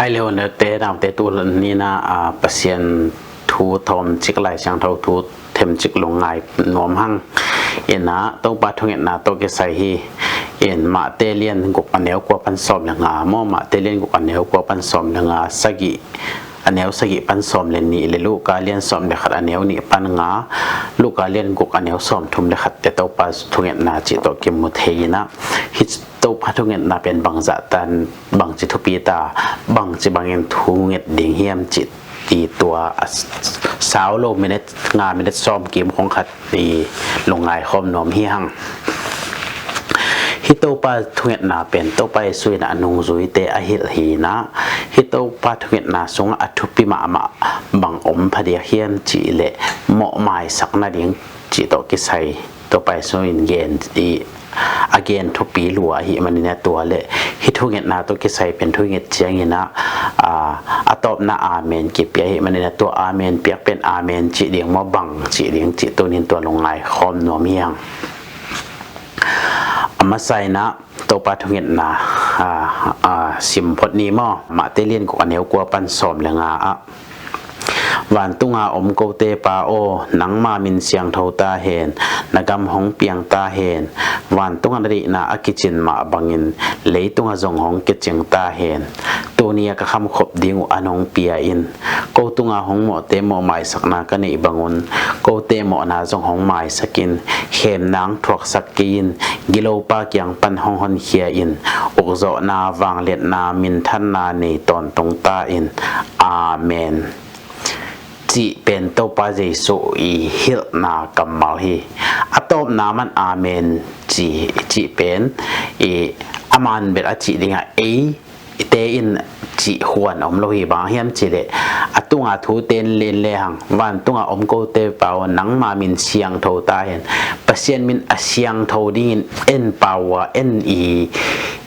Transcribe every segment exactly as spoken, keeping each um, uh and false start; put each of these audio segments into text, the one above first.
Ai leo na te dam te tu ni na, a, Pasian thu thawm cik, Lai Siangtho thu them cik lungngai nuam hang. Ina Topa thungetna tawh kisai hi. In Mate lian guk a neu kua pan sawm le nga maw, Mate lian guk a neu kua pan sawm le nga, sagih a neu sagih pan sawm le nih le Luka lian sawm le khat a neu nih pan nga, Luka lian guk a neu sawm thum le khat te Topa thungetna cih tawh kimu thei ina, hi Topa thungetna pen bangzah tan, bangci thupi ta, bangci bangin thunget ding hiam cih ti tua a sau lo minute nga, minute sawm kim khong khat i lungngai khawm nuam hi hang. Hi Topa thungetna pen Topa Jesu in a nungzuite a hilh hi ina, hi Topa thungetna sungah a thupi mahmah bang om phadiak hiam cih leh mawhmaisak nading cih tawh kisai Topa Jesu in gen i a gen thupi lua ahih manin a tua leh hi thungetna tawh kisai pen thunget ciangin a, a tawpna amen kipia ahih manin a tua amen piak pen amen cih ding maw, bang cih ding cih tunin tua lungngai khawm nuam hi hang. A masa ina Topa thungetna a, a, sim phot ni maw, Mate lian guk a neu kua pan sawm le nga ah, Vantunga om kote Pa aw, nangma min siangtho ta hen, na gam hong piang ta hen, vantunga na deihna a kicin mah bangin leitunga zong hong kicing ta hen. Tuni a ka khamkhop ding uh an hong pia in, ko tunga hong mawhte mawhmaisakna ka neih bangun kote mawhna zong hong maisak in, khemna hong thuaksak kei in, gilopa kiang pan hong honkhia in, ukzawhna, vangliatna, minthanna nei tawntung ta in. Amen. Cih pen Topa Jesu i hilhna kammal hi. A tawpna man amen ci, cih pen i aman bel a cih dingah ei te in cih huan om lo hi. Bang hiam cih leh a tunga thu ten len le hang, vantunga om kote Pa aw, nangma min siangtho ta hen. Pasian min a siangtho dingin en pau a en i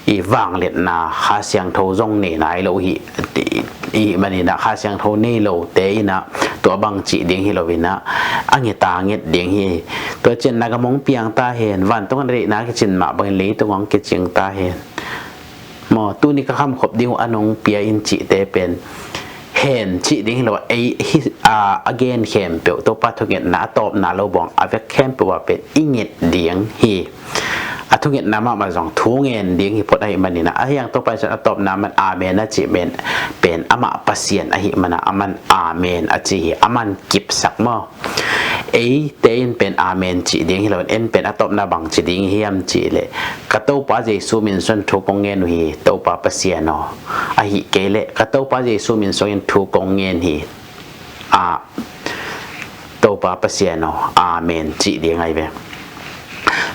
i vangliatna Kha Siangtho zong nei nai lo hi. I, i manin a Kha Siangtho nei lo te ina tua bang cih ding hi lo ina a nget a nget ding hi. Tua ciang na gam hong piang ta hen, vantung a na deihna kicin mah bangin leitung hong kicing ta hen. Maw, tuni ka khamkhop ding uh an hong pia in cihte pen hen cih ding hi lo a, ei hi a, a gen khempeuh Topa thungetna a tawpna lo bang a vek khempeuh ah pen i nget ding hi. A thungetna mahmah zong thu ngen ding hi phot ahih manin a, a hiang Topa Jesu in a tawpna man amen a cih men pen amah Pasian ahih mana aman amen a ci hi. Aman kipsak maw? Ei te in pen amen cih ding hi lo in, en pen a tawpna bang ci ding hiam cih leh, ka Topa Jesu min suan thu kong ngen uh hi, Topa Pasian aw. Ahih kei leh ka Topa Jesu min suangin thu kong ngen hi. A, Topa Pasian aw, amen cih ding ahi ve.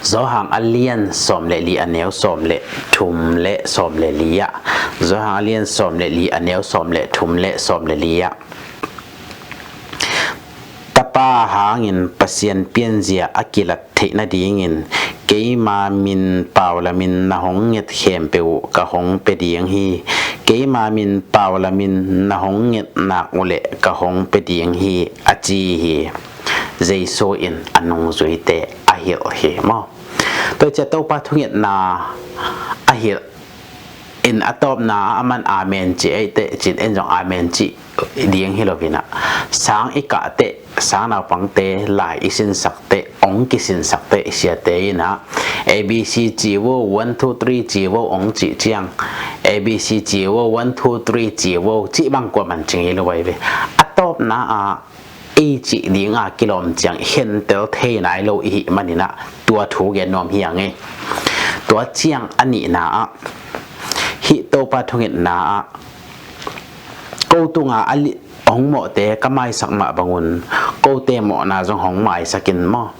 Johan a lian sawm le li a neu sawm le thum le sawm le li ah. Johan a lian sawm le li a neu sawm le thum le sawm le li ah. Tapa hangin Pasian pianzia a kilat theih nadingin keima min pau lamin na hong nget khempeuh uh ka hong pia ding hi. Keima min pau lamin na hong nget nak uh leh ka hong pia ding hi, a ci hi. Jesu in a nungzuite a hilh hi maw? Tua ciang Topa thungetna a hilh in a tawpna ah aman amen ci ei teh cin en zong amen ci ding hi lo in a, sang i kah teh, sang naupangte lai i sinsak teh, ong kisinsak teh, i siate in a A B C ci vo, one two three ci vo ong cih ciang, A B C ci vo, one two three ci vo cih bang kua man cing hi lo vai ve. A tawpna ah ei cih dinga kilawm ciang i khentel thei nai lo i hih manin a, tua thu gen nuam hi ang e. Tua ciang a nihna ah, hih Topa thungetna ah, ko tunga a li-, hong mawhte ka maisak mah bangun kote mawhna zong hong maisak in maw?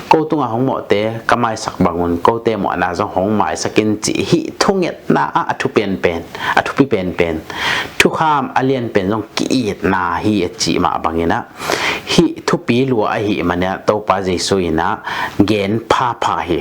Ko tunga hong mawhte ka maisak bangun kote mawhna zong hong maisak in cih hih thungetna ah a thu penpen, a thupi penpen, thukham a lianpen zong ki-itna hi a cih mah bangin a, hih thupi lua ahih manin a Topa Jesu in a gen phapha hi.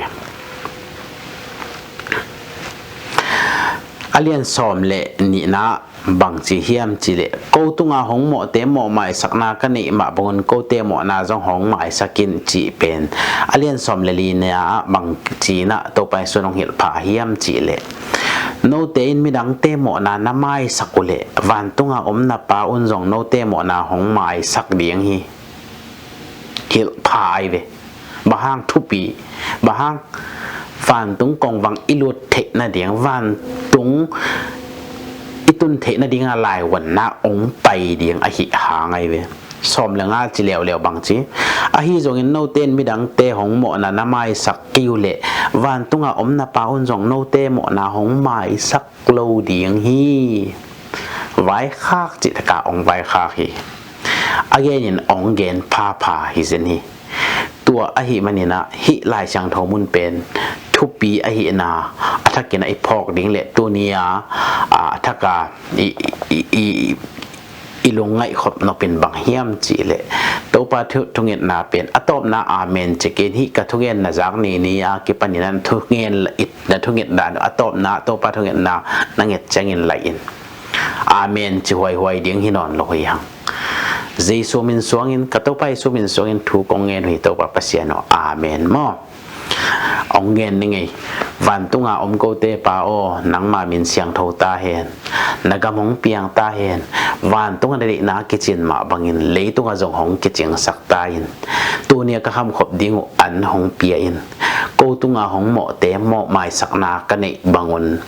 A lian sawm le nihna bang ci hiam cih leh, ko tunga hong mawhte mawhmaisakna ka neih mah bangun kote mawhna zong hong maisak in cih pen a lian sawm le lina ah bang ci in a Topa Jesu in hong hilh phah hiam cih leh, Note in midangte mawhna na maisak uh leh vantunga om na Pa un zong note mawhna hong maisak ding hi. Hilh pha ai ve. Bang hang? Thupi. Bang hang? Vantung kongvang i lut theih nading, vantung i tun theih nadinga laivuanna hong pai ding ahi hang ai ve. Sawm le nga ci leuleu bang ci? Ahi zongin note in midangte hong mawhna na maisak kei uh leh vantunga om na Pa un zong note mawhna hong maisak lo ding hi. Vaikhak cih taka hong vaikhak hi. A genin hong gen phapha hi zen hi. Tua ahi maninah hih Lai Siangtho mun pen thupi ahihna a thakinah i phawk ding le tunia a thaka i, i, i, i lungngaih khop nopin bang hiam cihleh Topa thu, thungetna pen a tawpna amen cikin hih ka thungen na zak ni ni a kipanin an thungen la it na thunget dan a tawpna Topa thungetna na nget ciangin lai in amen ci huaihuai ding hi nawn lo hi hang. Jesu min suangin ka Topa Jesu min suangin thu kong ngen uh hi Topa Pasian aw, amen maw? Hong ngen ni ngei. Vantunga om kote Pa aw, nangma min siangtho ta hen. Na gam hong piang ta hen. Vantunga na deihna kicin mah bangin leitunga zong hong kicingsak ta in. Tunia ka khamkhop ding uh an hong pia in. Ko tunga hong mawhte mawh maisakna ka neih bangun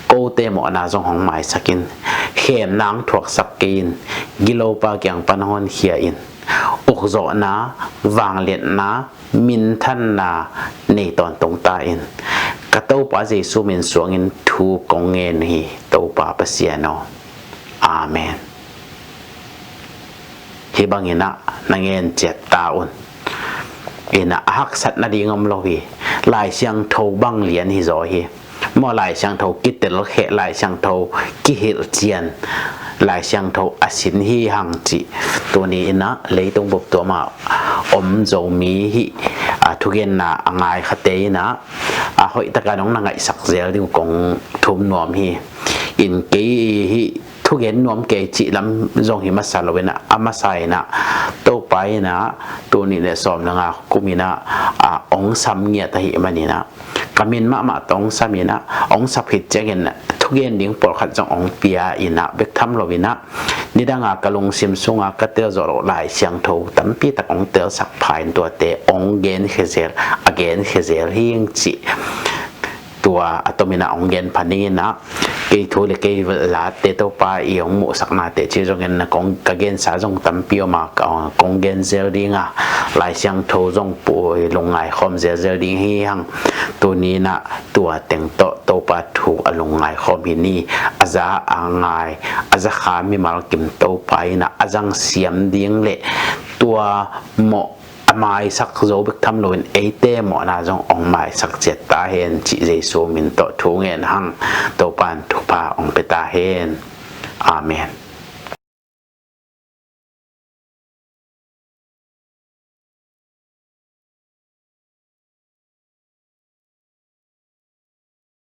kote mawhna zong hong maisak in. Khemna hong thuaksak kei in. Gilopa kiang pan hong honkhia in. Ukzawhna, vangliatna, minthanna nei tawntung ta in. Ka Topa Jesu min suangin thu kong ngen uh hi Topa Pasian aw. Amen. Hih banginah na ngen ciat ta un. Inah a haksat nading om lo hi. Lai Siangtho bang lian hi zaw hi. Maw Lai Siangtho kitelkheh, Lai Siangtho kihilh cian, Lai Siangtho a sin hi hang cih. Tuni inah leitung bup tuama om Zomi hih a thugenna a ngai khate inah a hoihtaka nong na ngaihsak zel ding kong thum nuam hi. In kei hih thugen nuam kei cih lam zong hi masa lo inah a masa inah Topa inah tuni le sawm le nga kum inah a ong sam ngiat ahi maninah ka min mahmah tawh ong sam inah ong sap khit ciangin thugen ding pawlkhat zong ong pia inah bek tham lo inah nidanga ka lungsim sunga ka tel zawh loh Lai Siangtho tampi tak ong telsak pha in tuate ong genkhia zel, a genkhia zel hing cih. Tua a tominah ong gen pha ning inah kei thu le kei late Topa i ong muhsaknate ci zongin na kong ka gensa zong tampi om a ka kong gen zel dinga Lai Siangtho zong pui lungngai khawm zelzel ding hi hang. Tuni inah tua teng tawh Topa thu a lungngai khawm hi ni. A za a ngai a za kha mimal kim Topa inah a zang siam ding le tua mawh a maisak zo bek tham loin eite mawhna zong ong maisak ciat ta hen cih Jesu min tawh thu ngen hang. Topa in thupha ong pe ta hen. Amen.